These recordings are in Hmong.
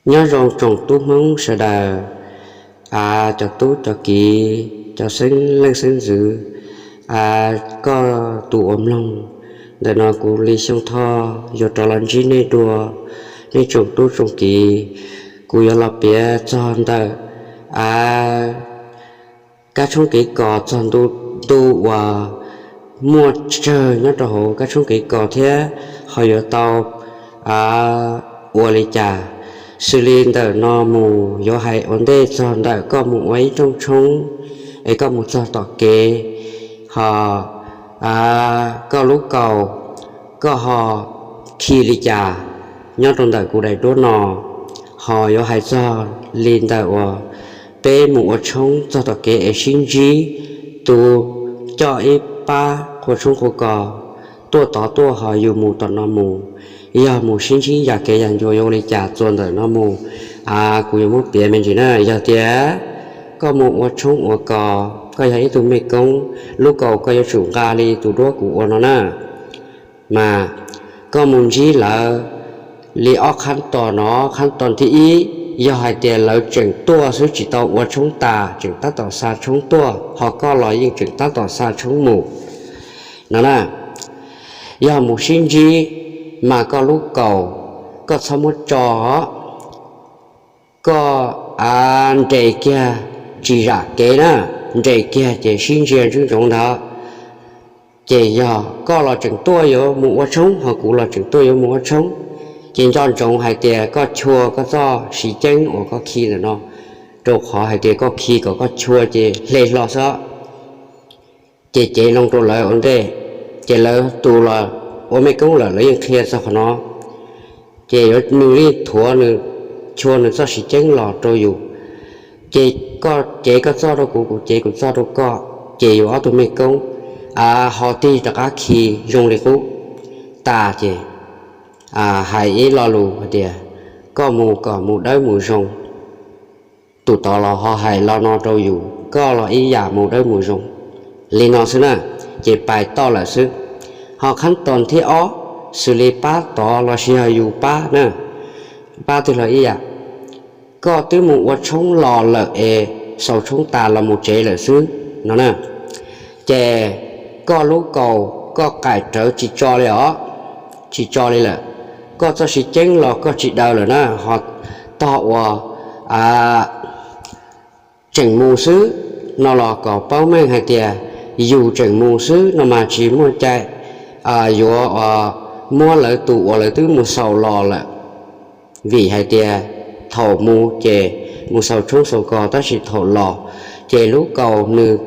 Nyob zoo tsoom tub Hmoob sawv daws, a, cov tub cov kiv, cov xeeb leej xeeb ntxwv, a, koj tus uas mloog ntawm no kuv Lis Xyooj Thoj yuav rov los ntsib nej dua, nej tsoom tub tsoom kiv. Kuv yuav los piav txog ntawm, a, kab tshoob kev kos txog ntu, ntu uas muaj tsawg nyob rau hauv kab tshoob kev kos thiab ho yuav tau, a, ua li cas, xws li ntawm no mus yuav hais ua ntej txog ntawm koj mus ua ib rooj tshoob es koj mus txog tom kev, ho, a, koj lub kaus, koj ho khi li cas nyob rau ntawm kuv daim duab no. Ho yuav hais txog li ntawm uas peb mus ua tshoob txog tom kev es sib ntsib, tus coj ib pab qhua tshoob qhua kos tuaj tod tuaj ho yus mus tom no mus, yog mus sib ntsib yam kev yam ncua yuav ua li cas txuas ntawm no mus, a, kuv yuav muab piav me ntsis na. Yog tias koj mus ua tshoob ua kos, koj yog ib tug mej koob, lub kaus koj yuav tsum nqa li tus duab kuv ua no na. Mas koj mus ntsib lawv li ob qhab tos no. Qhab tos thib ib, yog hais tias lawv tseem tuaj xwb tsis tau ua tshoob tas, tseem tab tom xa tshoob tuaj, ho koj los yeej tseem tab tom xa tshoob mus no na. Yog mus sib ntsib, mas koj lub kaus koj txhob muab tso, koj, a, nres kiag tsis zam kev na, nres kiag ces sib ntsia ntsoov ntawd. Ces yog koj los tseem tuaj yuav mus ua tshoob, ho kuv los tseem tuaj yuav mus ua tshoob, ces nco ntsoov hais tias koj chua koj txoj siv ceeb uas koj khi ntawm no, rau qhov hais tias koj khi kom koj chua ces hle hlo xwb. Ces cev loo rau lawv ua ntej, ces lawv tus los ua mej koob lawm lawv yeej qhia txog qhov no. Ces yuav nws li thuav nws, chua nws txoj siv ceeb los rau yus. Ces koj cev koj txoj rau kuv, kuv cev kuv txoj rau koj, ces yus ob tug mej koob, a, ho tig rov qab khi zoo li qub tas ces, a, hais ib lo lus hais tias koj mus kom mus dawb mus zoo. Tus tod los ho hais lo no rau yus, koj los ib yam mus dawb mus zoo. Li no xwb na, ces pais toj lawm xwb. Ho qhab tos thib ob, xws li pab tod los sis yog yus pab na, pab twg los ib yam. Koj twb mus ua tshoob los lawm es xaus tshoob tas los mus tsev lawm xwb no na. Ces koj lub kaus koj qaim rawv tsis tso li os, tsis tso li lawm. Koj txoj siv ceeb los koj tsis daws lawm na, ho tog uas, a, tseem mus xwb no los kom paub meej hais tias yus tseem mus xwb no mas tsis muaj cai, a, yuav, a, muab lawv tus uas lawv twb mus xaus los lawm. Vim hais tias thaum mus ces mus xaus tshoob xaus kos, tab sis thaum los ces lub kaus nws,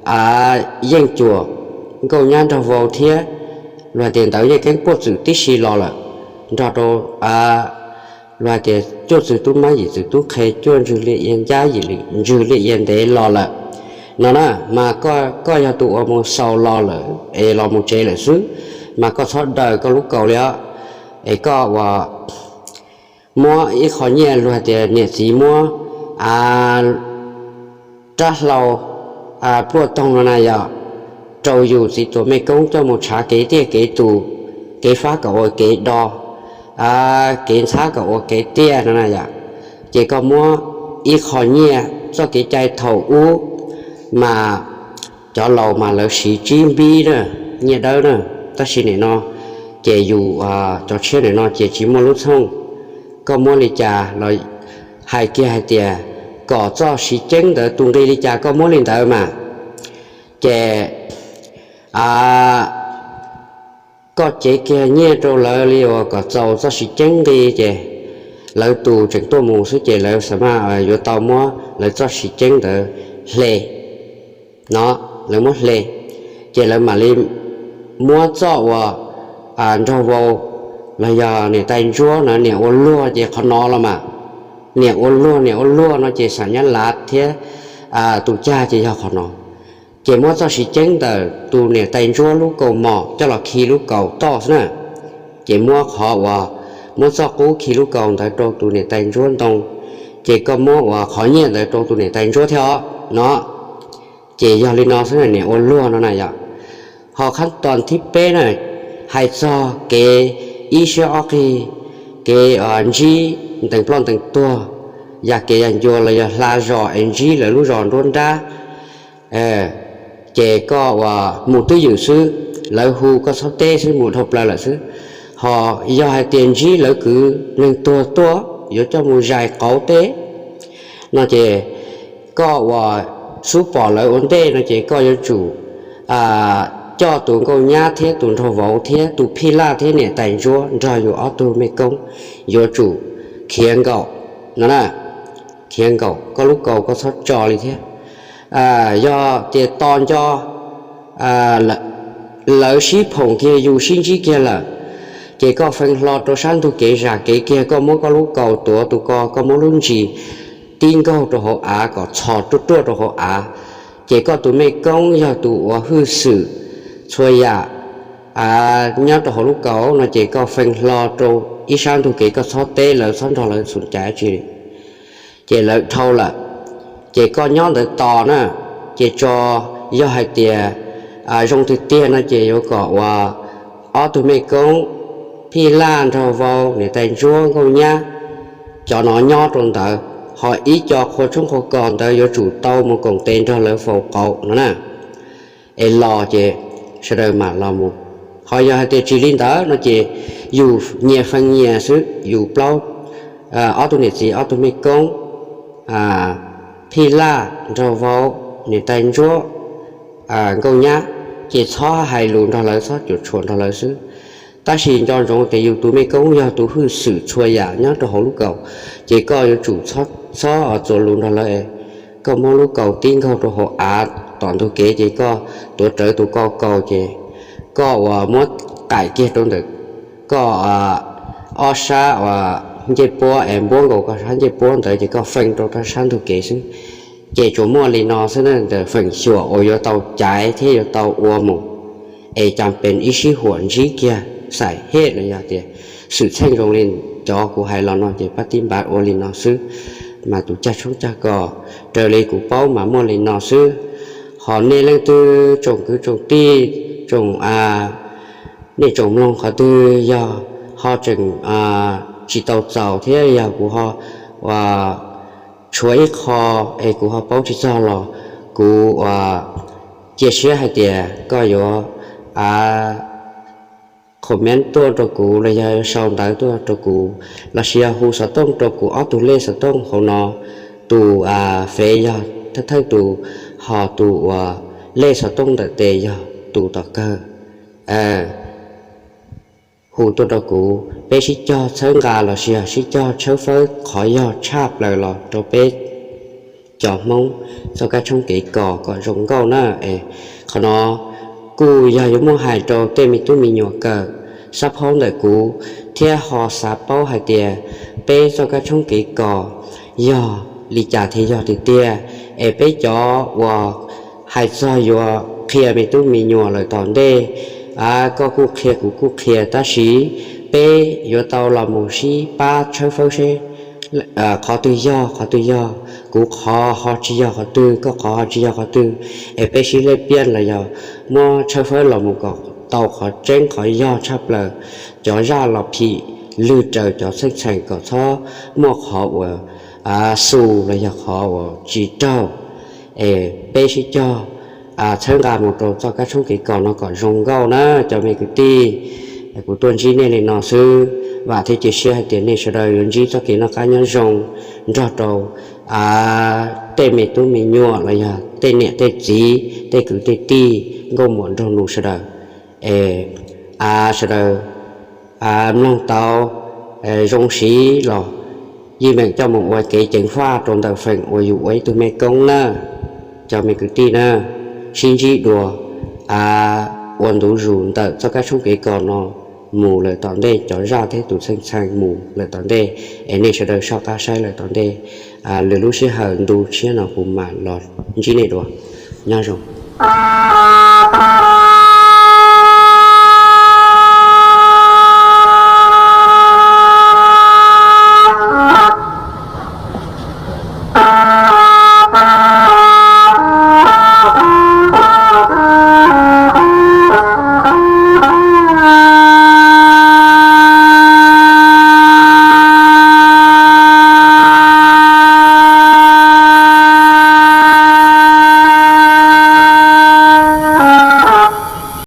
a, yeej cuam nkauj nyab nraug vau thiab, luag hais tias ntawd yeej keeb puaj txwm tib si los lawm, nrog rau, a, luag hais tias cuaj txwg tub mab yim txwg tub qhe, cuaj ntswg liaj ia ncab yim ntswg liaj ia ntev los lawm no na. Mas koj yog tus uas mus xaus los lawm es los mus tsev lawm xwb, mas koj txhob daws koj lub kaus li os. Es koj uas muab ib qho nyiaj luag hais tias niam txiv muab, a, rab hlau, a, pluaj toog no na yog rau yus txiv tuam mej koob coj mus tshav kev tiaj kev tus, kev fab kom ua kev do, a, kev ntxhab kom ua kev tiaj no na yom. Ces koj muab ib qho nyiaj, txoj kev cai thaum ub mas cov laus mas lawv siv tsib npib na, nyiaj dawb na, tab sis nim no ces yus, a, cov tshiab nim no ces tsis muaj lub txhooj. Koj muab li cas los hais kiag hais tias kom txoj siv ceeb ntawd tus nqi li cas koj muab li ntawd mas. Ces, a, koj cev kiag nyiaj rau lawv li uas kom txaus txoj siv ceeb nqi ces lawv tus tseem tuaj mus xwb ces lawv xa maj yuav tau muab lawv txoj siv ceeb ntawd hle no, lawv muab hle, ces lawv mam li muab txoj uas, a, nraug vau los yog niam tais ntsuab no, niam ua luag ces qhov no los mas, niam ua luag, niam ua luag no ces xam nyab lav thiab, a, tus cag ces yog qhov no. Ces muab txoj siv ceeb ntawm tus niam tais ntsuab lub kaus mom coj los khi lub kaus toj xwb na. Ces muab qhov uas, muab txoj qub khi lub kaus ntawd rau tus niam tais ntsuab ntoo, ces koj muab uas qhov nyiaj ntawd rau tus niam tais ntsuab thiab os no. Ces yog li no xwb na, niam ua luag no na yom. Ho qhab tos thib peb na, hais txog kev ib siab ob qig, kev, a, ntsib ntees ploj ntees tuag, ya kev ya ncua los yog hla zos es ntsib lawv lub zos nruab nrab, ces koj uas mus twj ywm xwb, lawv hu koj txhob teb xwb, mus dhau plaws lawm xwb. Ho yog hais tias ntsib lawv kwv neeg tuag tuaj yuav coj mus zais qauv teb no ces koj uas xub pom lawv ua ntej no ces koj yuav tsum coj tus nkauj nyab thiab tus nraug vauv thiab tus phij laj thiab niam tais ntsuab nrog yus ob tug mej koob yuav tsum khiav nkaum no na, khiav nkaum, koj lub kaus koj txhob tso li thiab. Yog tias tos nco lawv sib phoom kiag yus sib ntsib kiag lawm, ces koj fee hlo rau sab ntug kev zam kev kiag, koj muab koj lub kaus tuav tus ko, koj muab lub ntsis tib nkaug rau hauv av kom txhos ruaj ruaj rau hauv av. Ces koj tus mej koob yog tus uas hwj xwm txhua yam nyob rau hauv lub kaus no ces koj fee hlo rau ib sab ntug kev, koj txhob teb lawv, txhob nrog lawv xum cai dab tsi li. Ces lawv dhau lawm, ces koj nyob ntawd tos na. Ces tso, yog hais tias zoo tiag tiag no ces yuav kom uas ob tug mej koob, phij laj nraug vauv niam tais ntsuab nkauj nyab, cov no nyob rau ntawd, ho ib co qhua tshoob qhua kos ntawd yuav tsum tau mus koom tes nrog lawv faus qauv no na. Es los ces sawv daws mam los mus. Ho yog hais tias tsis li ntawd no ces yus nyias fee nyias xwb, yus plaub, ob tug niam txiv ob tug mej koob, phij laj nraug vauv niam tais ntsuab nkauj nyab, ces txhob hais lus nrog lawv, txhob cuam tshuam nrog lawv xwb. Tab sis nco ntsoov tias yus tus mej koob yog tus hwj xwm txhua yam nyob rau hauv lub kaus, ces koj yuav tsum txhob txuas lus nrog lawv. Koj muab lub kaus tib nkaug rau hauv av tom ntug kev, ces koj tuav rawv tus ko kaus, ces koj uas muab qaim kiag rau ntawm koj ob sab uas ncej puab es npuab nkaus koj sab ncej puab ntawd, ces koj fee rau rau sab ntug kev xwb. Ces tsuas muaj li no xwb na, ntawm feem xyuam uas yuav tau caiv thiab yuav tau ua mus, es cas pes ib sij huam ntsib kiag xais hej los yog tias xwm txheej zoo li cov kuv hais los no ces pab tib npav ua li no xwb. Mas tus cag tshoob cag kos raws li kuv paub mas muaj li no xwb. Ho nej leej twg tsoom kwv tsoom tij, tsoom, nej tsoom mloog qhov twg yog ho tseem tsis tau txaus thiab yog kuv ho ua tshuav ib qho es kuv ho paub tsis txog los kuv ua cia siab hais tias koj yuav comment tuaj rau kuv los yog sau ntawv tuaj rau kuv, los sis yog hu xov tooj rau kuv ob tug lej xov tooj hauv no. Tus fev yog thawj thawj tus, ho tus uas lej xov tooj ntawm tes yog tus tom kawg. Hu tuaj rau kuv, peb sib cog txhawb nqa los sis yog sib cog tshawb fawb qhov yog tshaj plaws los rau peb cov Hmoob txoj kab tshoob kev kos kom zoo nkauj na. Es qhov no kuj yog yuav muab hais rau tej me tub me nyuam kawm sab phaub ntawm kuv thiab ho xav paub hais tias peb txoj kab tshoob kev kos yog li cas thiaj yog tiag tiag. Es peb cov uas hais txog yuav qhia me tub me nyuam lawm tom ntej, koj kuj qhia kuv kuj qhia, tab sis peb yuav tau los mus sib pab tshawb fawb seb qhov twg yog qhov twg yog, kuv qhov ho tsis yog qhov twg, koj qhov ho tsis yog qhov twg, es peb sib lej piaj los yog muab tshawb fawb los mus kom tau qhov tseeb qhov yog tshaj plaws, cov zaj los phim lwg raws cov txheej txheem kom txhob muaj qhov uas xus los yog qhov uas tsis raug. Es peb sib cog txhawb nqa mus rau txoj kab tshoob kev kos no kom zoo nkauj na cov me kwv tij. Kuv tuaj ntsib nej li no xwb, vam thiab cia siab hais tias nej sawv daws yuav ntsib txoj kev noj qab nyob zoo nrog rau tej me tub me nyuam los yog tej niam tej txiv tej kwv tej tij nkauj muam nraug nus sawv daws. Es sawv daws mloog tau zoo siv los yeej meem coj mus ua kev ceev faj rau ntawm feem uas yus ua ib tug mej koob na. Cov me kwv tij na, sib ntsib dua ua ntu zus ntawm txoj kab tshoob kev kos no mus lawm tom ntej, cov zaj thiab tus txheej txheem mus lawm tom ntej. Es nej sawv daws soj qab saib lawm tom ntej, lwm lub sij hawm ntu tshiab no kuv mam los ntsib nej dua. Nyob zoo.